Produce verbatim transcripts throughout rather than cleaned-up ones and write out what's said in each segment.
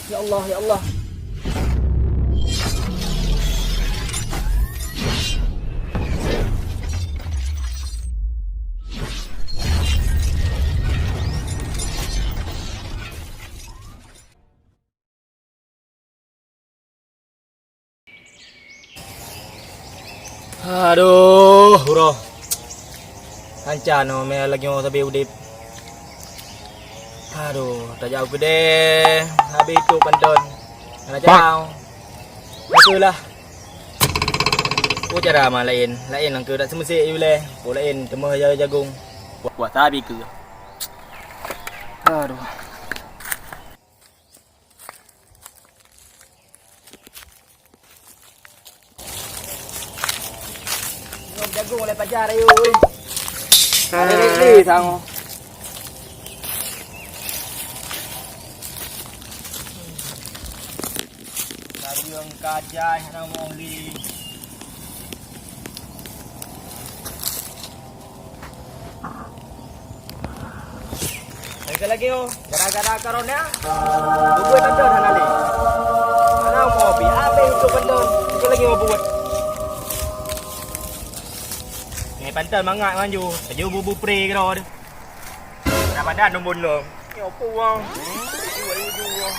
Ya Allah, ya Allah. Aduh, uroe. Hanca nyoe mé lagèe nyoe sabe udép. Aduh, tajak u keudè, habéh tok panton. Hana jauh. Beutôi lah. Peue cara ma laén, laén nyang keu dak seumeusé ilèe. Peue laén teumeuh ja-, jagong. Puasa bikeue. Aduh. Jagong lé pajar ayo. Ada lé tangoh. Tadi orang kajai hana mau li. Lagi-lagi oh, gara-gara corona, bubuet panton hana lé. Hana mau pi habéh itu panton, lagi-lagi mau bubuet. Ngai panton mangat manju, laju bubu pre keudroe. Ramadan nombor enam. Ya apa wang? Bubuet laju wang.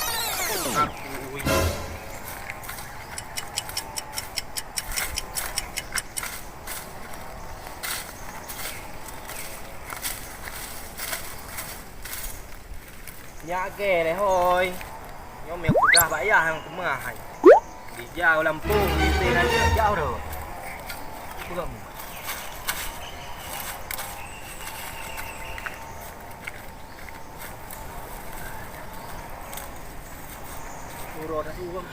Aku. Nyak gèe lé hôi. Nyoe meupeugah bak yah nyang keumah hai. Dijak u lampôh, di inan jauh dah. Peugah mu. Uroe dah suwah.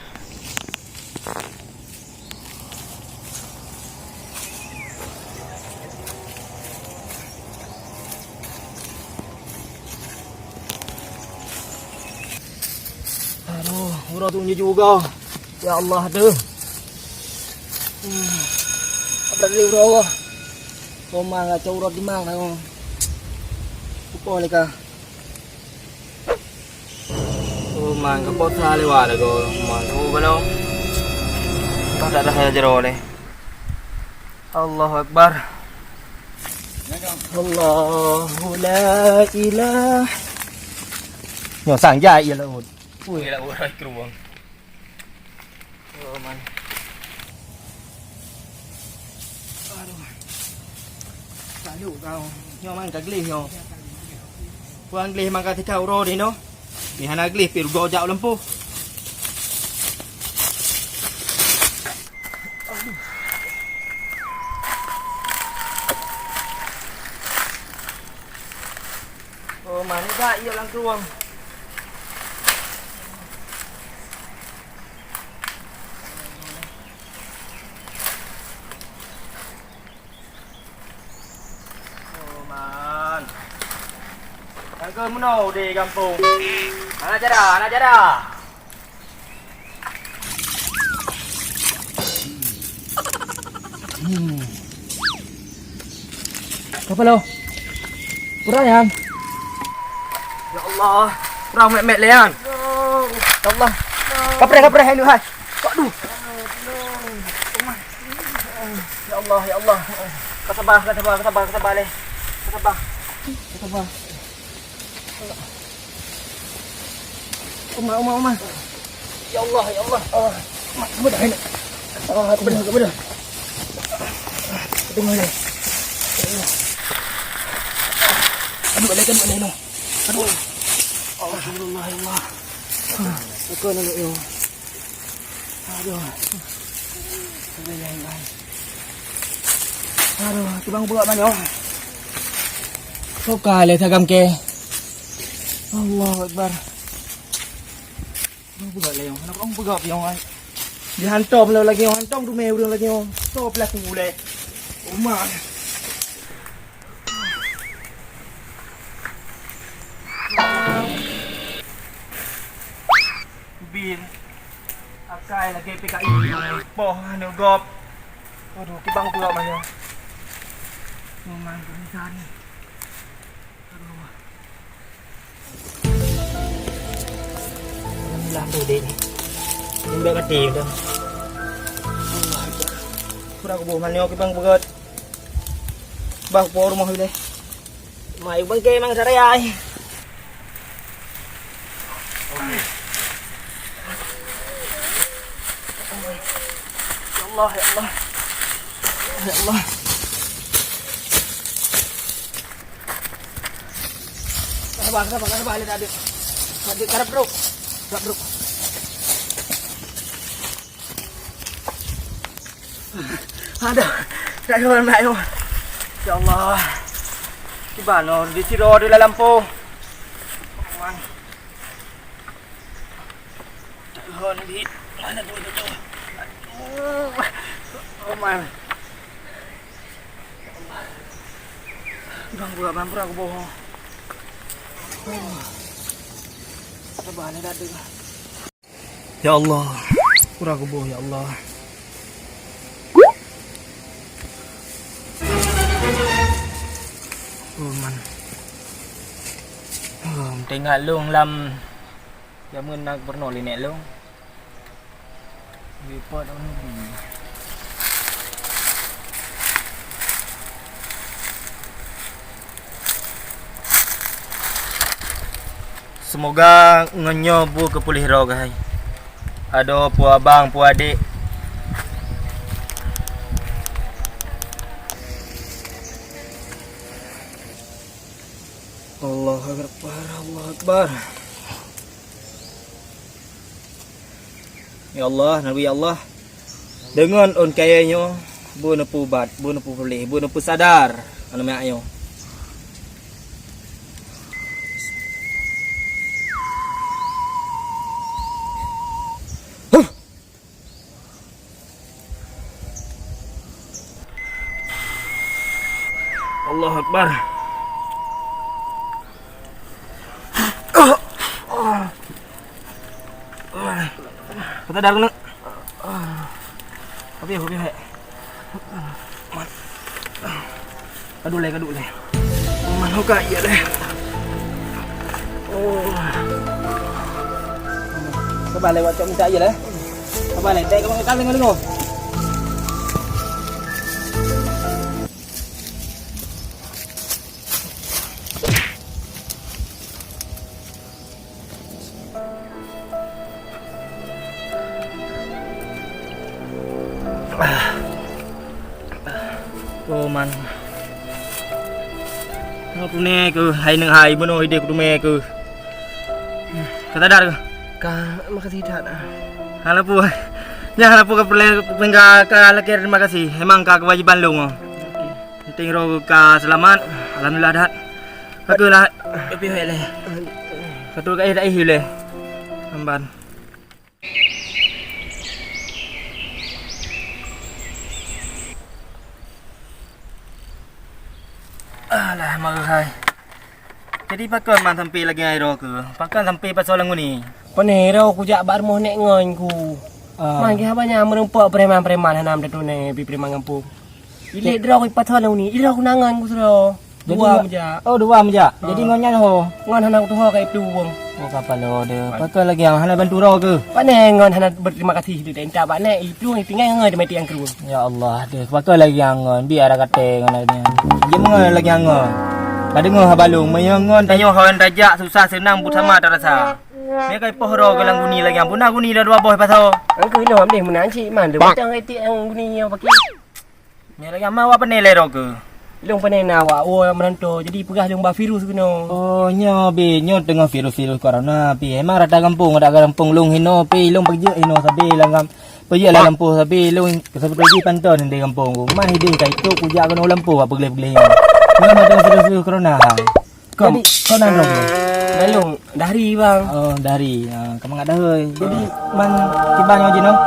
Aduh, uroe tu jujur kau. Ya Allah, aduh. Hmm. Apa tadi uroe Allah? Koma kacau uroe di mana kau? Upo leka. Oh, man, ka puasa lewat dah, go. Man, oh, belum. Pas dah dah jaroe leh. Allahu Akbar. Allahu la ilah. Nyoe sang jai ya laut. Ui, laut rai keruang. Oh, man. Aduh. Saluk kau. Nyoe man ka gleh nyoe. Puang gleh man ka tika uroe di noh. Di hana gleh pi rugoe jak u lampôh. Aduh. Oh, man, jak ié lam keruang. Oh, man. Nyang keu meunoe di gampông. Hana cara, hana cara. Hmm. Apa lo? Perang, Yan? Ya Allah, perang mek-mek lé, Yan. Ya Allah. Kapreh, kapreh, hai, hai. Aduh. Ya Allah, ya Allah. Ka sabar, ka sabar, ka sabar, ka sabar lé. Ka sabar. Ka sabar. Uma, uma, uma. Ya Allah, ya Allah. Ah, mak, kemudian ini. Ah, kemudian, kemudian. Tengok ni. Aduh, ada kan mana ni? Aduh. Astagfirullah, ya Allah. Aku nak ya. Aduh. Aduh, tubang buat mana? Sokai lé tagam ke. Allahu Akbar. Tubang buat lé, nak orang buat yang ai. Dihantom lagi, hantom tu meh urang lagi. Stop lah aku lé. Uma. Bin. Akai lagèe P K I. Poh aneuk gob. Aduh, kibang pula mah nyoe. Memang kebiasaan ni. Aduh. Lah tu dek ni. Lembek mati dah. Pura kuboh manyok ibang beugöt. Bah po rumoh ilèe. Mai bangke mang saraya ai. Ya Allah, ya Allah. Ya Allah. Sabar, sabar, sabar, ada, ada. Ada karap, bro. Karap, bro. Aduh, tak keluar mak, ya Allah. Ya Allah. Kiban, oh, di sini ada dalam po. Hon di mana tu, tu, tu? Aduh. Oh, man. Bang pura, bang pura kuboh. Oh. Sabar, ni dah ada. Ya Allah, pura kuboh, ya Allah. Oh, man. Oh, teuingat lôn lam jameun na peurunoe lé nèk lôn. Repot orang ni. Seumoga ngon nyoe bu keupuléh droe keuhai. Adoe po abang, po adék. Allahu Akbar, Allahu Akbar. Ya Allah, Nabi, ya Allah. Deungon ôn kayèe nyoe, bu neupeuubat, bu neupeupuléh, bu neupeusadar aneuk miet nyoe. Allahu Akbar. Kata dah kena. Tapi aku biar. Kadu lé, kadu lé. Mana ka iya lé? Oh. Coba lewat cok minta iya lé. Coba lé, tak kau kali ngau. Oh, man. Nyoe kuneuk keuh, hai neng hai, bunoe idéh kuteumé keuh. Ka sadar keuh? Ka, makasih that. Hana peue. Nyan hana peue ka peureulèe peuninggai ka lakèe terima kasih. Emang ka keuwajéban lôn. Oke. Penting droe ka seulamat, alhamdulillah that. Ka keuh lah. Tapi hai lé. Ka tu ka eh dah eh lé. Amban. Alah, marah hai. Jadi pakon man sampai lagèe nyan droe keuh? Pakon sampai pasoe lam uni? Pane droe kujak bak rumoh nèk ngon ku. Ah. Man keuh haba nyan meurumpok preman-preman hana meuteutune pi preman gampông. Ilèe droe ku pasoe lam uni, ilèe ku na ngon ku sidroe. Jadi dua nyo-, meujak. Oh, dua meujak. Jadi ngon nyan ho? Ngon hana kutuho ka iplueng. Oh, ka paloe deh. Pakon lagèe nyan hana bantu droe keuh? Pane ngon hana berterima kasih deh, intat bak nèk, iplueng, ipinggai ngon teumèe tiang krueng. Ya Allah, deh, pakon lagèe nyan ngon, biar dah kate ngon lagèe nyan. Jeuet ngon lagèe nyan ngon. Ka deungoe haba lôn, meunyoe ngon tanyoe hon tajak susah seunang beusama tarasa. Meukai poh droe keuh lam guni lagèe nyan, puna guni dah dua boh pasoe. Angkeu lôn amdeh meunan cit man, deuh bacang etik nyang guni nyoe pakri. Nyan lagèe ma awak pane lé droe keuh? Lôn pane na awak woe meuranto, jadi peugah lôn ba virus keunoe. Oh, nyoe be, nyoe teungoh virus-virus corona pi. Emang rata gampông, rata gampông lôn hinoe pi, lôn peujeuet hinoe sabe lam gam-, peujeuet lam lampôh sabe, lôn sabe jih panton di gampông ku. Man hideh ka itôp kujak keunoe lampôh bak peugleh-peugleh nyoe. Nyoe mantong virus-virus corona hai. Jadi, kau nan rong? Nan lôn dahri, bang. Oh, dahri. Ha, ka mangat dahôi. Jadi, man kiban nyoe jinoe?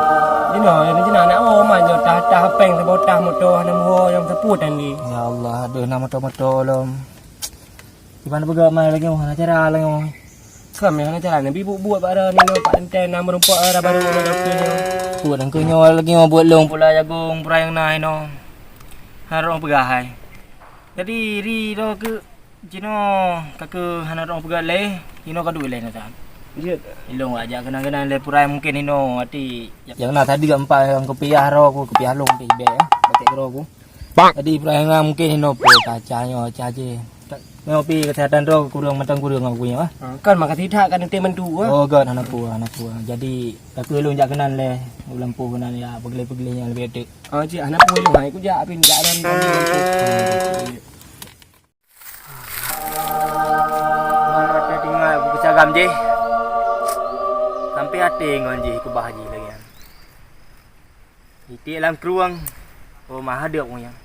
Jinoe, jinoe anak woe man nyoe tah-tah péng sabotah moto hana muho nyang seupôt tadi. Ya Allah, aduh, na moto-moto lom. Kiban peugah man lagèe nyoe, hana cara lagèe nyoe. Kam hana cara, nabi buet-buet bak ni nyoe, pak enten na meurumpok arah baru nyoe dapur nyoe. Buet nangkeuh nyoe lagèe nyoe buet lôn pula jagong pura nyang na inoe. Hana rong peugah hai. Jadi, ri droe keuh Jinoe ka keuh hana rong peugah lé, jinoe ka duek lé na that. Jeuet. Ilong ajak keunan-keunan lé purai mungkin inoe ati. Nyang na tadi empat nyang kupiah droe ku, kupiah lôn pih bèk, eh, pakai droe ku. Pak. Jadi purai nyang na mungkin inoe pih kaca nyoe, kaca je. Nyoe pih kesehatan droe kurang mantong kurang aku nyoe, ah. Ha, kan makasih that kan ente bantu, ah. Oh, gèt hana peue, hana peue. Jadi, tapi lôn jak keunan lé, u lampôh keunan ya, peugleh-peugleh nyang leubeh teuk. Ah, cik, hana peue, hai ku jak pih jak dan. Ngon watèe tinggai bukeucagam jih, sampai até ngon jih keubah jih lagèe nyan. Itiek lam krueng, oh, mah hadeup ngon nyan.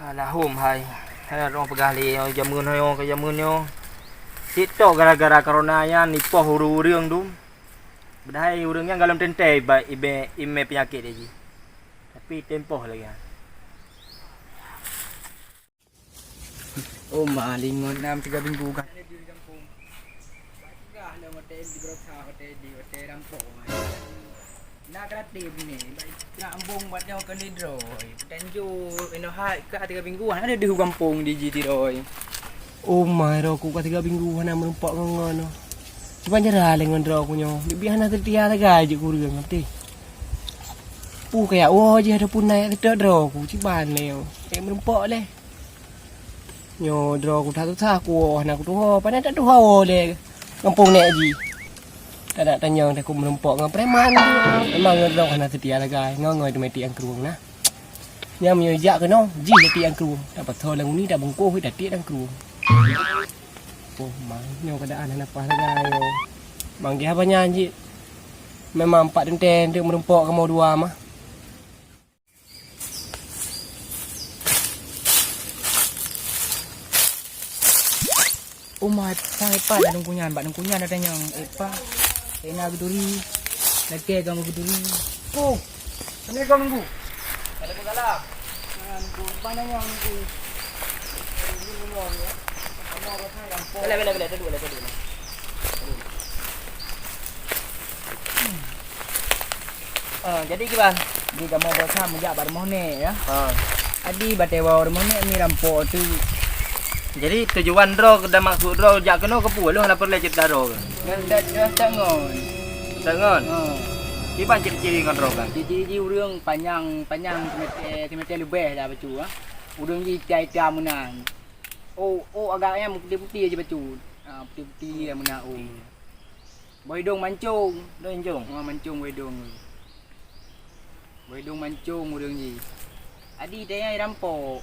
Alah hom hai, hana rhong peugah lé nyoe jameun nyoe keu jameun nyoe. Cit tok gara-gara corona nyan ipoh ureueng-ureueng dum. Padahai ureueng nyan gohlom teuntèe iba-, ibèe, imè peunyakét jih. Tapi tempoh lagèe nyan. Oh, ma, lingon nam tiga minggu kan. Na kreatif ni, nak ambong buat nyoe keuneuk droe. Peutanjô inoe hai ka tiga minggu hana deuh gampông di jih droe. Oh, ma, droe ku ka tiga minggu hana meurumpok ngon ngon. Cuba nyerah lé ngon droe ku nyoe. Bibi hana seutia sagai jeuet kureueng, teh. Puh kaya woe jih ataupun naik seutôt droe ku, ciban lé nyoe. Eh, meurumpok lé. Nyoe droe ku that susah kuwoe, hana kutuho, pane that tuho woe lé gampông nèk jih. Tadak tanyong takot meurumpok ngon preman tu. Memang ngon droe hana seutia sagai, ngon-ngon teumé tiek nyang krueng na. Nyan meunyoe jak keunoe, jih jadi nyang krueng. Tapasoe lam uni, tabungkôh, tatiek nyang krueng. Oh, mang nyoe keuadaan hana paih sagai nyoe. Mang geh haba nyan jih. Memang pat teuntèe untuk meurumpok kamoe dua mah. Uma, sang ipat lam teungku nyan, bak teungku nyan ada nyang, eh, pa, eh, na geuturi, lakèe kamoe geuturi. Oh, assalamualaikum, Teungku. Waalaikumsalam. Ah, Teungku, bang nanya, Teungku. Ini menua ni, ya. Kamoe rasa gampông. Boleh, boleh, boleh. Duduk, boleh, duduk, boleh. Ah, jadi kiban? Di kamoe beurasa meujak bak rumoh nèk, ya. Ha. Adi batèe woe rumoh nèk mi rampok tu. Jadi tujuan droe dan maksud droe jak keunoe keupeue? Lôn hana peureulèe ceurita droe keuh. Ngon dat, dat ngon. Dat ngon? Ha. Kiban ciri-ciri ngon droe kan? Ciri-ciri ureueng panyang, panyang simeter, simeter leubeh dah bacut, ha. Ureueng jih itam-itam meunan. Oh, oh agaknya putih-putih je bacut. Ha, putih-putih meunan, oh. Boh idong mancong. Idong mancong? Ha, mancong boh idong. Boh idong mancong ureueng jih. Adi tanya irampok.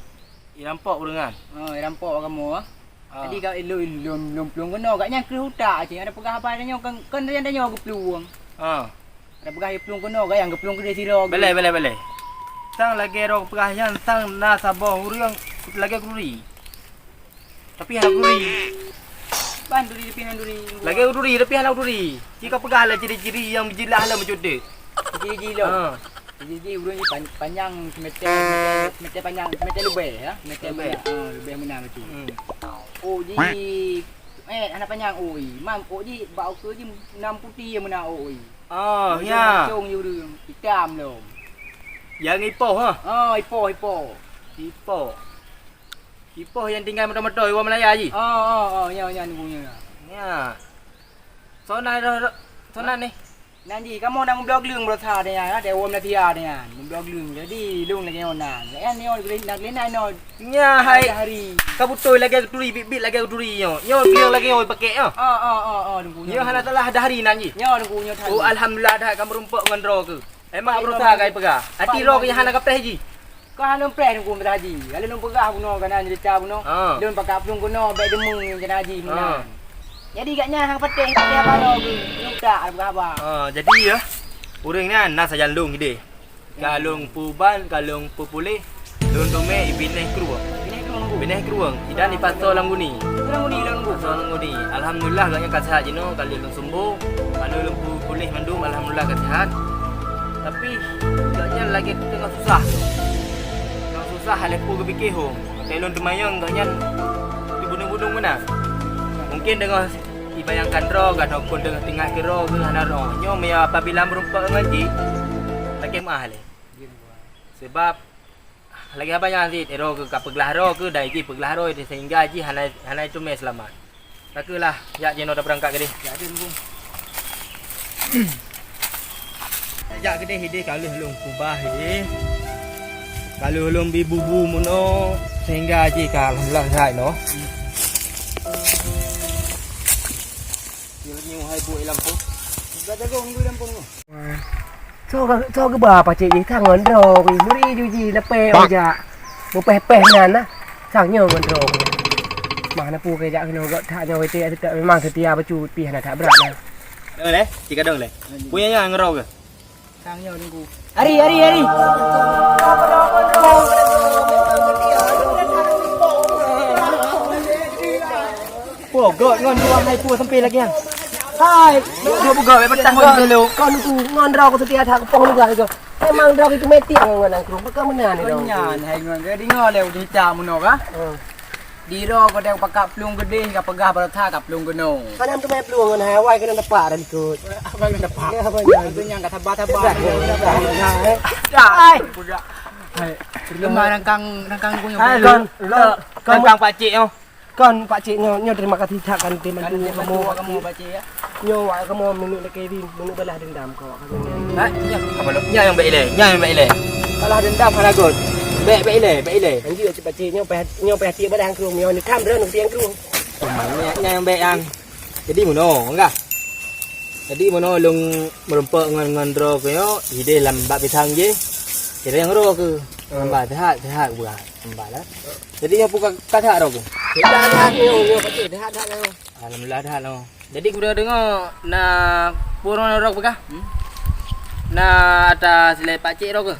Irampok ureueng nyan? Ha, irampok kamoe, ah. Ah. Adi ka lôn, lôn, lôn plueng keunoe. Gak nyan kreueh utak, cit. Ada peugah haba tanyoe, kon, kon tanyoe geuplueng. Ah. Ada peugah geuplueng keunoe, gak nyan geuplueng keudeh sidroe. Beleh, beleh, beleh. Sang lagèe droe peugah nyan, sang na saboh ureueng lagèe keuduri. Tapi hana duri. Ban duri tapi hana duri. Lagèe duri tapi hana duri. Ci kapeugah lah ciri-ciri nyang jilah lah meucudek. Ciri-ciri lom. Ha. Ciri-ciri ureueng ni pan-, panyang simeter, simeter, simeter panyang, simeter leubeh, ya. Simeter leubeh. Leubeh. Ha, leubeh meunan bacut. Hmm. Oh, ji, eh, hana panyang, oi. Mam, oh, ji, bak ukeue ji nam putih meunan, oi. Ah, ya. Mancong ji ureueng, itam lom. Nyang ipoh, ha? Ah, ipoh, ipoh. Ipoh. Ipoh nyang tinggai moto-moto, iwoe Malaya jih? Oh, oh, oh, nyoe, nyoe, nyoe, nyoe. Nya. Sona roh, roh, sona ni. Nan jih, kamoe na meubloe gleueng beurasa deh nyan, deh woe Malaysia deh nyan. Meubloe gleueng. Jadi, lôn lagèe nyoe nan. Nyan nyoe, nak lé nan nyoe. Nya, hai. Hari. Ka beutôi lagèe keuturi, bit-bit lagèe keuturi nyoe. Nyoe gleueng lagèe nyoe pakèk nyoe. Oh, oh, oh, oh, Teungku, nyoe. Nyoe hana salah dah hari nan jih. Nyoe, Teungku, nyoe tadi. Oh, alhamdulillah dah ka meurumpok ngon droe keuh. Emang beurasa ka ipeugah. Ati droe keuh hana kapreh jih. Ka hana preh Teungku meusaji. Lalu lôn peugah bunoe, ka na cerita bunoe. Ha. Lôn pakat plueng keunoe, bèk deungoe cerita jih meunan. Ha. Jadi gak nyan hang patéh, patéh haba droe keuh. Lôn tak peugah haba. Ha, jadi ya. Ureueng nyan na sajan lôn ideh. Ka lôn peuban, ka lôn peupuléh. Lôn teumé ibinéh krueng. Binéh krueng, Teungku. Binéh krueng. Idan ipasoe lam guni. Lam guni, lam guni. Pasoe lam guni. Alhamdulillah, gobnyan ka seuhat jinoe, ka lheueh lôn sumbo, ka lheueh lôn pu-, puléh mandum, alhamdulillah ka seuhat. Tapi, gobnyan lagèe teungoh susah. Teungoh susah, hana peue geupiké hom. Watèe lôn teumanyong, gobnyan teubunong-bunong meunan. Mungkin teungoh ibayangkan droe, ataupun teungoh teuingat keu droe, geuh hana droe. Nyoe, meunyo apabila meurumpok ngon jih, lakèe meu'ah lé. Sebab, lagèe haba nyan cit, droe keuh ka peuglah droe keuh, dan jih peuglah droe, sehingga jih hana, hana teumé seulamat. Takeulah, jak jinoe tabeurangkat keudeh. Jak deh, Teungku. Jak keudeh ideh ka lheueh lôn kubah ideh. Ka lheueh lôn bi bubu meunoe sehingga jih ka lheueh that noh. Dia lagi hai buet lam pun. Buka jagung, nunggu lam pun. Soe, soe geuba pacék jih, sang ngon droe weh, meuri ju jih, leupée jak. Beupéh-péh nan nah, sang nyoe ngon droe weh. Mah na peue keu jak keunoe göt that nyoe, weh, memang seutia bacut pih na that brat nah. Dong lé, cit ka dong lé. Peue nyan ngon droe keuh? Sang nyoe Teungku. Ari, ari, ari. Peue göt ngon dua hai peue sampai lagi nyan? Hai, dua bugöt, bèk peutang ngon dulu. Kon ku ngon droe ku seutia that keupoh lugah ke. Memang droe ku meuti ngon nanggroe. Pakon meunan ni droe. Nyan, hai ngon ke deungoe lé udeh cak meunoe kah? Hmm. Di droe ku dang pakat plueng geudeh ka peugah baro that ka plueng keunoe. Hana meuteumé plueng ngon hai awai keunoe tepak dah likot. Abang tepak. Ya, abang. Abang nyang ka sabar-sabar. Dah, dah, dah, eh. Dah. Hai. Peugah. Hai. Terima rangkang, rangkang ku nyoe. Hai, kon, kon, rangkang pakcik nyoe. Kon pakcik nyoe, nyoe terima kasih that kan, terima kasih kamu, kamu pakcik ya. Nyoe wak kamu meunurot lagèe ni, meunurot balas dendam kau kat kami. Ha? Nyan apa lo? Nyan nyang bèk ilèe, nyan nyang bèk ilèe. Balas dendam hana göt. Bèk, bèk ilèe, bèk ilèe. Anjing cit pakcik nyoe payah, nyoe payah tiep badan kru, nyoe ni kam dah nang tiep kru. Nyan, nyan nyang bèk nyan. Jadi meunoe, enggak. Jadi meunoe lôn meureumpok ngon, ngon droe keuh nyoe, ideh lam bak pisang jih. Kira nyang droe keuh. Lam bak sehat, sehat buah. Lam bak lah. Jadi nyoe peue ka, ka that droe keuh? Sehat, sehat nyoe, nyoe pakcik, sehat, sehat nyoe. Alhamdulillah that nyoe. Jadi kudeungoe na peue droe peugah? Hmm? Na ata silèe pakcik droe keuh?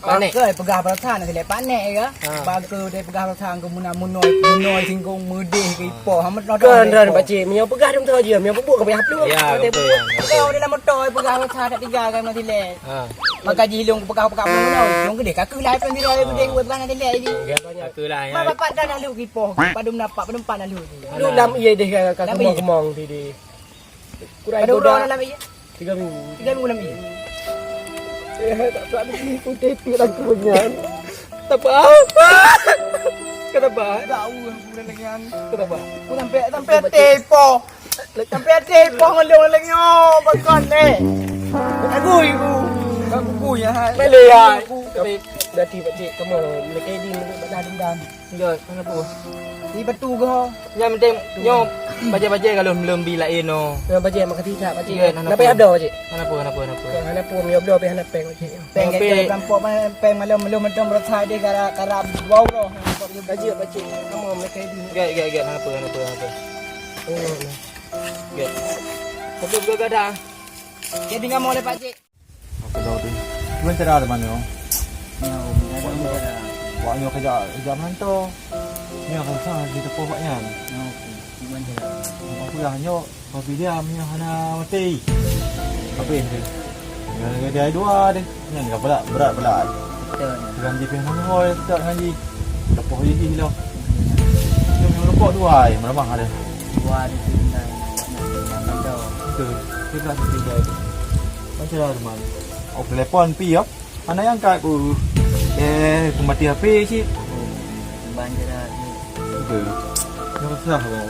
Panek. Oke, peugah peurasaan silèe panek ya. Ha. Bak keu deh peugah peurasaan keu meunan meunoi, meunoi singkong meudeh keu ipoh. Ha, meunoi. Kon droe pakcik, meunyoe peugah dum toh jeuem, meunyoe peubuet ka payah plueng. Ya, betul. Keu dalam moto peugah peurasaan tak tiga kan masih leh. Ha. Maka jih lôn peugah-peugah meunoi, lôn geudeh ka keuh lai pun sira geudeh buet peugah na dilek jih. Ka keuh lai. Mak bapak dah lalu keu ipoh, padum nampak, padum pat lalu jih. Lu lam ié deh ka, ka kemong-kemong di, di. Kurang padum uroe dalam ié? Tiga minggu. Tiga minggu lam ié. Eh, tak, tak ada ni putih tu dalam kemenyan. Tak apa. Kenapa? Tak tahu aku dah lagi anu. Kenapa? Aku sampai, sampai tepo. Sampai tepo ngelong lagi nyoh, bakon leh. Aku ibu. Aku punya. Boleh ya. Aku. Tapi berarti pakcik kamu lagi di menurut dah dendam. Enggak, kenapa? Di batu ke? Yang penting nyoe bajèe-bajèe kalau belum bi lain no. Nyoe bajèe makasih tak pakcik. Iya, kenapa? Kenapa ya abdo pakcik? Kenapa, kenapa, kenapa? Kenapa mi abdo pi hana peng pakcik. Peng ke perampok peng malam belum mentong berusaha dia kara kara dua uroh. Pakcik pakcik. Kamu mereka ini. Enggak, enggak, enggak, kenapa, kenapa, kenapa? Oh, nah. Enggak. Betul, betul, ada. Jadi nggak mau oleh pakcik. Aku tahu tu. Cuman cara ada mana? Nyoe, cara mana cara? Wak nyoe kerja, kerja merantau. Nyoe aku usah di tepuk wak nyan. Nyoe, cuman cara. Aku dah nyoe, kopi dia punya hana mati. Tapi ni. Dia, dia, dia dua deh. Nyan ka berat, berat, berat. Betul. Dengan dia pihak mana hoi, tak ngaji. Lepas dia di lah. Nyoe, nyoe rokok dua ai, meramah ada. Dua di sini. Betul. Kita sini guys. Macam mana teman? Oh, telepon pi ya. Anak yang angkat ku. Eh, aku mati H P cit. Ban jera ni. Betul. Yang susah kau.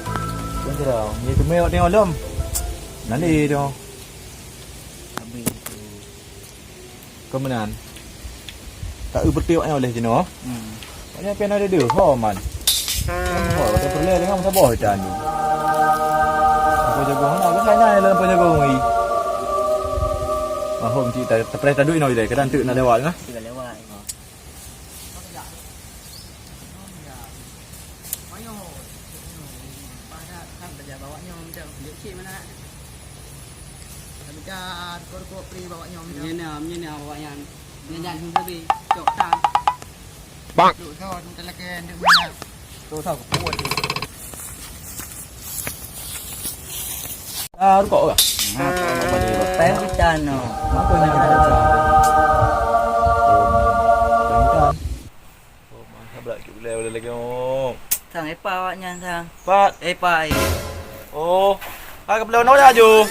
Ban jera. Ni tu mewah tengok lom. Nali tu. Habis tu. Kau meunan. Tak eu beutôi awak nyan oleh jinoe. Hmm. Awak nyan pian ada deuh, ho man. Ho, kata peureulèe dengan meusaboh itan tu. Apa jago hana, apa hana dalam apa jago ni. Mahom cik tak terpres tak duit nak ilai, kadang tu nak lewat lah. Sudah lewat. Manyok. Padah kan kerja bawa nyoe macam lecet mana. Tapi dah rukok-rukok free bawa nyoe macam. Nyan nah, nyan nah bawa nyan. Nyan jan hung sabe. Cok tang. Bang. Cok so, tong teleken dek mana. Cok so, kuat. Ah, rukok ke? Nah, tak boleh. Pen kita no. Apa yang kita baca? Pen kita. Oh, mantap pula cuk gulai boleh lagi, oh. Sang, eh, pa awak nyan, sang. Pat. Eh, pa, eh. Oh. Ah, kepala no dah ju.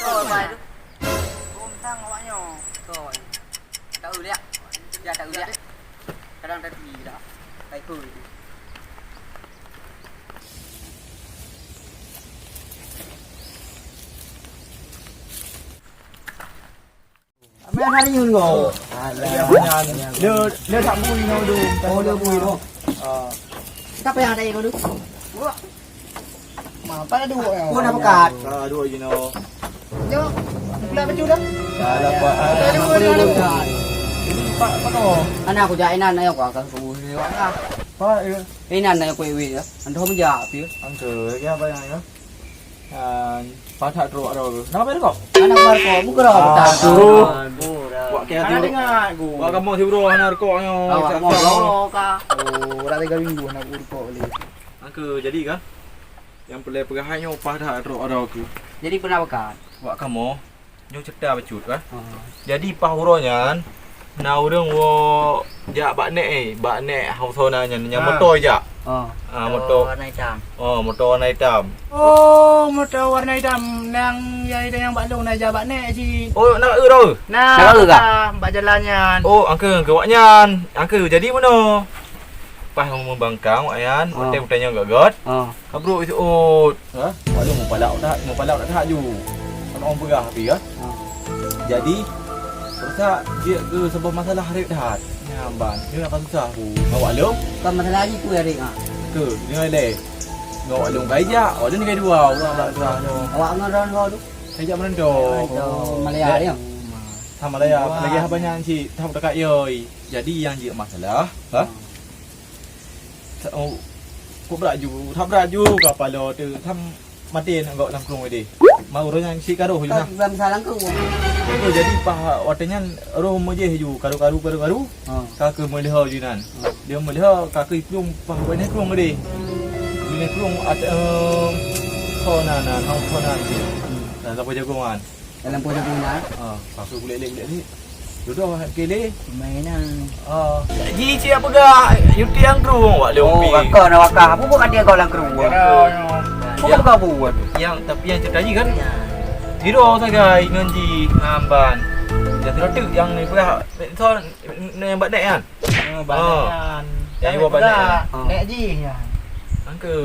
Oh, pa tu. Kum sang awak nyo. Koi. Tahu dia. Dia tahu dia. Kadang tadi dah. Baik tu. Payah hari nyoe. Alah. Le, le tak bui nyoe tu. Oh, le bui tu. Ah. Siapa yang ada yang tu? Ma, apa ada dua yang? Oh, nak pekat. Ah, dua je no. Yo, nak baca dah. Salah, Pak. Ada dua ni, ada dua. Pak, apa kau? Anak aku jai nan, ayo aku akan suruh lewat lah. Pak, ya. Inan ayo aku iwi ya. Anda menjawab ya. Angka, lagi apa yang ya? Pathak trok aro. Kenapa kau? Anak baru kau, bukan aro. Aduh. Wak kaya tu. Anak dengar aku. Wak kamu si bro anak rokok nyo. Awak mau rokok kah? Oh, dah tiga minggu anak rokok ni. Angka jadi kah? Yang pulai peugah nyoe paih that trok aro aku. Jadi pernah pekat? Wak kamoe nyoe cerita bacut kah? Ha. Jadi paih uroe nyan na ureueng woe jak bak nek eh, bak nek hau sona nyan, nyan moto jak. Ha. Ha, moto. Moto warna hitam. Oh, moto warna hitam. Oh, moto warna hitam nang ya ida yang bak long na jak bak nek cit. Oh, na eu roh. Na, na eu kah? Bak jalan nyan. Oh, angka, angka wak nyan. Angka jadi meunoe. Paih meubangkang wak nyan, watèe utèe nyoe gèt-gèt. Ha. Ka brôk iseuôt. Ha? Wak lôn meupalak that, meupalak that ju. Kon ôn peugah pih ya. Ha. Jadi, rusak jeuet keu saboh masalah rhot that. Nyan ban, nyoe akan susah ku. Ngon wak lôn? Kon masalah lagi ku ya, Rik, ha. Keu, nyoe lé. Ngon wak lôn kai jak, wak lôn kai dua, ureueng bak susah nyoe. Awak ngon ron ho tu? Kai jak meureuntô. Meureuntô, Malaya dia. Sa Malaya, lagi haba nyan cit, that dekat yoi. Jadi nyang jeuet masalah, ha? Sa-, oh, kok brat ju, that brat ju ka paloe teuh, tham maté nak gok lam krueng deh. Mau roh nyang sikaroh ju nah. Dalam salang krueng. Oh, jadi paih watèe nyan roh meujéh ju, karu-karu, karu-karu. Ha. Ka keu meuleuho ju nan. Ha. Dia meuleuho ka keu plueng paih bak krueng deh. Bak krueng at-, em, kho nan, nan, hong kho nan. Nah, lapor jagongan. Dalam pojok rumah. Ha, pakai kulek-lek-lek ni. Dudoe ke lé. Mainan. Ha. Ji cik peugah, yuti yang krueng wak lé. Oh, upi. Wakah na wakah. Apa buat dia kau dalam krueng? Ya, ya. Apa kau buat? Yang, tapi yang cerita ji kan? Ya. Tiro sagai ngon ji ngamban. Yang tiro tu yang ni peugah, so, ni yang bak nek kan? Ah, banyak kan. Yang ibu banyak. Nek ji nyan. Angka.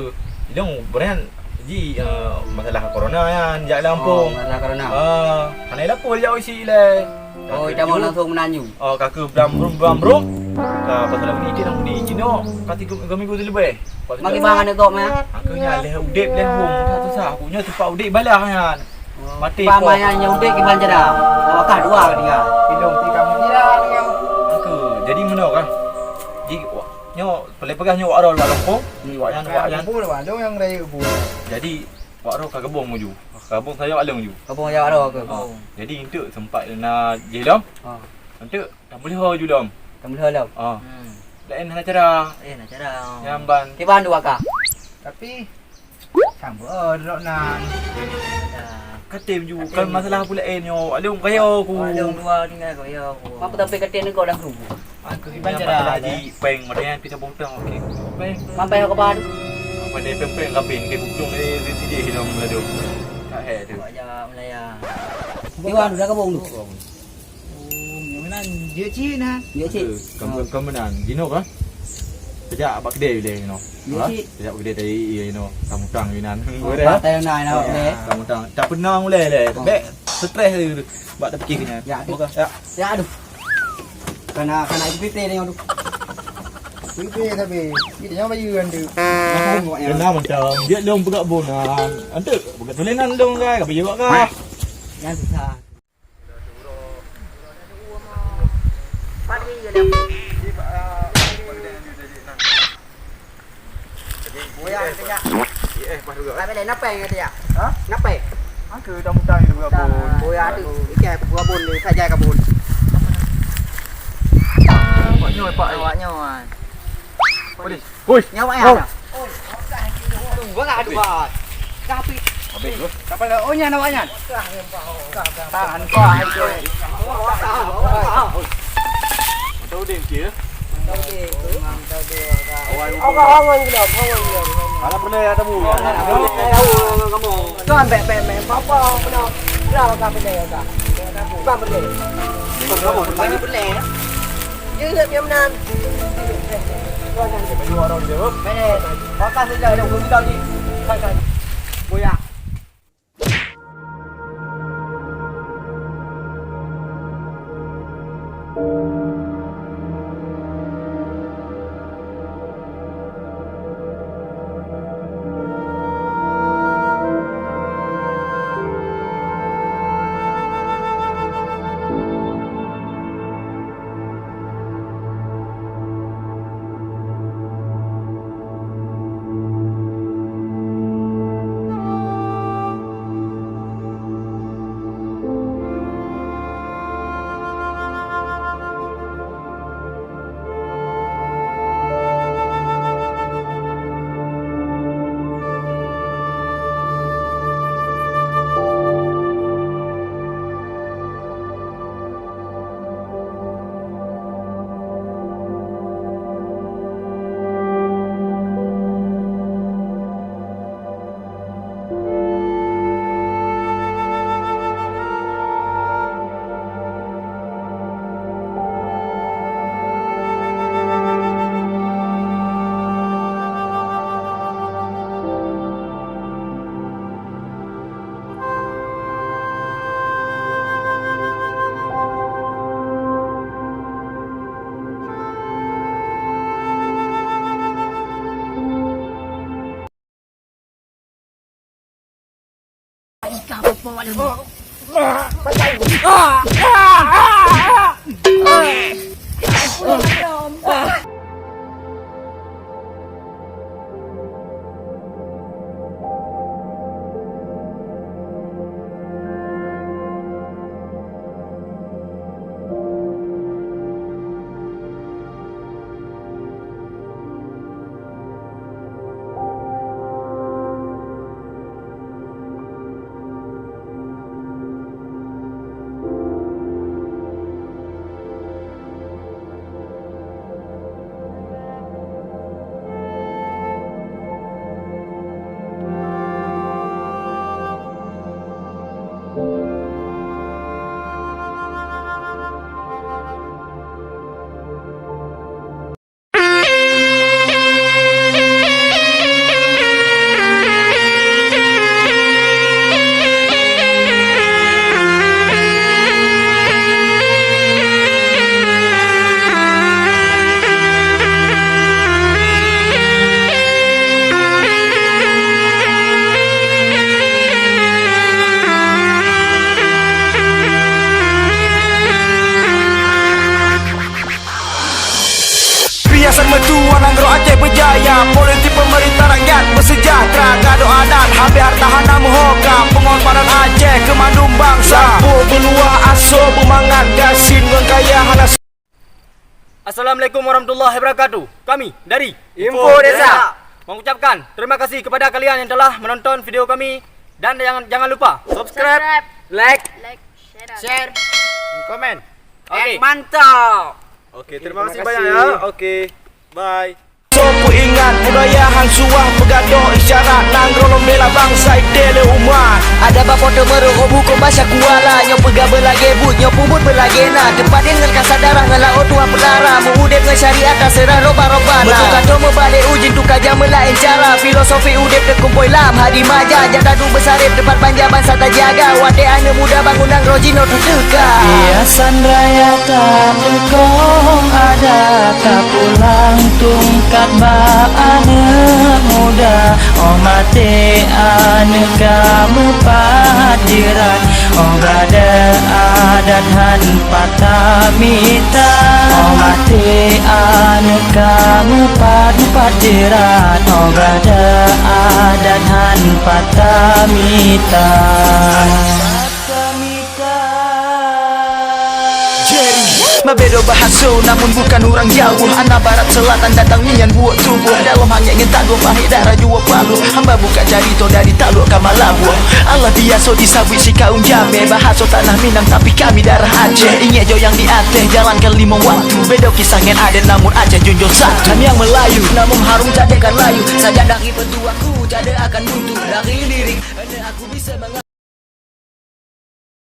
Idong brand ji, eh, masalah corona nyan jak lam kampung. Oh, masalah corona. Ah, hana lapor jak usi le. Oh, ita mau langsung menanyu. Oh, kaka blam brum blam brum. Ka pasal ni cik nang ni. Cino kati dua minggu tu lebih. Makin bang aneuk gop meh. Aku nya leh udep leh hom, susah. Aku nya tempat udep balah nyan. Maté pama nyan nyang udép kiban jada. Awak kah dua ka tinggai. Ilong ti kamu kira ni. Aku jadi meunoe kah? Ji, wa-, nyoe, peureulèe peugah nyoe wak roh lom kampung. Ni wak nyan, wak nyan. Kampung wak lom nyang raya bu. Jadi wak roh ka gabong maju. Ka gabong sayok along ju. Gabong sayok along ke? Ha. Jadi enteuk sempat na jih lom. Ha. Enteuk tameuleuho ju lom. Tameuleuho lom. Ha. Hmm. Laén hana cara. Eh, hana cara. Nyamban. Kiban dua kah? Tapi Sambot, oh, drop nan. Katem ju, kan masalah pula eh nyoe. Along kaya aku. Along dua tinggal kaya aku. Apa tapi katem ni kau dah tunggu? Aku ni masalah ji peng, macam yang kita botong, okey. Peng. Mampai aku baru. Apa ni peng-peng kabin ke kutung ni, dia sijih dalam ladu. Tak hai tu. Buat je Malaya. Iwan, dah gabung tu. Oh, nyoe meunan jeuet cit na. Jeuet cit. Kamu, kamu meunan. Jinoe kah? Sejak bak kedai bilai jinoe. Jeuet cit. Sejak bak kedai tadi, iya jinoe. Kamu tang inan. Oh, tak tayang na, na, boleh. Kamu tang. Tak pernah mulai le. Bek stres tu. Bak terfikir kena. Ya, aduh. Ya. Ya, aduh. Kana, kana itu pite ni, aduh. Pite tapi. Kita nyawa bayu kan tu. Kenapa macam? Dia dong pegat bonan. Antuk, pegat tulisan dong, guys. Apa juga kah? Yang susah. Boya tanya. Eh, pas juga. Apa ni? Napa yang dia? Ha? Napa? Angka dah mutang itu berabun. Boya tu, ikai berabun ni saja kabun. Awaknya, Pak. Awaknya. Polis. Woi. Nyawa ya. Tunggu lah, aduh, bah. Dah habis. Habis tu. Siapa lah? Oh, nyan awak nyan. Tahan kau, hai, tu. Tahan. Tahu dia, dia. Tahu dia, tu. Tahu dia. Awak, awak, awak, awak, awak. Ada pernah ya, tamu? Kamu. Tuan, bek, bek, bek. Apa, apa, pernah? Pernah, apa, pernah, ya, tak? Bukan pernah. Kamu, pernah. Dia ingat dia menang. Pakai saja, ada pun kita ni. Pakai. Boya. Piasan meutuwa nanggroe Aceh beujaya, politik pemerintah rakyat beuseujahteura, gadôh adat habéh harta hana meuho ka, peungorbanan Aceh keu mandum bansa. Lampôh beuluwah asoe beumangat, gasien ngon kaya hana. Assalamualaikum warahmatullahi wabarakatuh. Kami dari Info Desa mengucapkan terima kasih kepada kalian yang telah menonton video kami dan jangan, jangan lupa subscribe, like, share, komen. Oke. Mantap. Oke, terima kasih banyak ya. Oke. Bye. Soe peuingat budaya han suah peugadôh isyarat nanggroe lom bela bansa idéh lé umat. Adat bapo teumeureuh bukon basa kuala, nyoe peugah beulagée buet, nyoe peubuet beulagée na. Teupadé ngon kasa darah ngon laôt Tuhan peudara, meu-udeb ngon syariat taseurah roba-roba na. Meutuka to meubalek ujeuen tuka jameun laén cara, filosofi udeb teukumpôi lam hadi maja, jak taduek beusarét teumpat banja bansa tajaga. Watée aneuk muda bangunan roh jinoe teuteuka. Piasan raya tapeukong adat tapulang tungkat bak aneuk muda. Oh maté aneuk ka meupat jirat, oh brada adat han pat tamita. Oh maté aneuk ka meupat-meupat jirat, oh brada adat han pat tamita. Jerry, meubedo bahaso namun bukan urang jaweuh. Ana barat selatan datang mian buok tuboh. Dalam hangét ngon tagoh pahit darah juok paloh. Hamba buka carito dari talok ka Malaboh. Allah biaso jisabuet sikaum jamé. Bahaso tanah Minang tapi kami darah Aceh. Ingat jo nyang di ateh jalankan limong waktu. Bedo kisah ngon adat namun Aceh junjung satu. Kami nyang Melayu namun harung cadekan layu. Sajan dari petuahku cade akan buntu. Dari lirik ene aku bisa menga-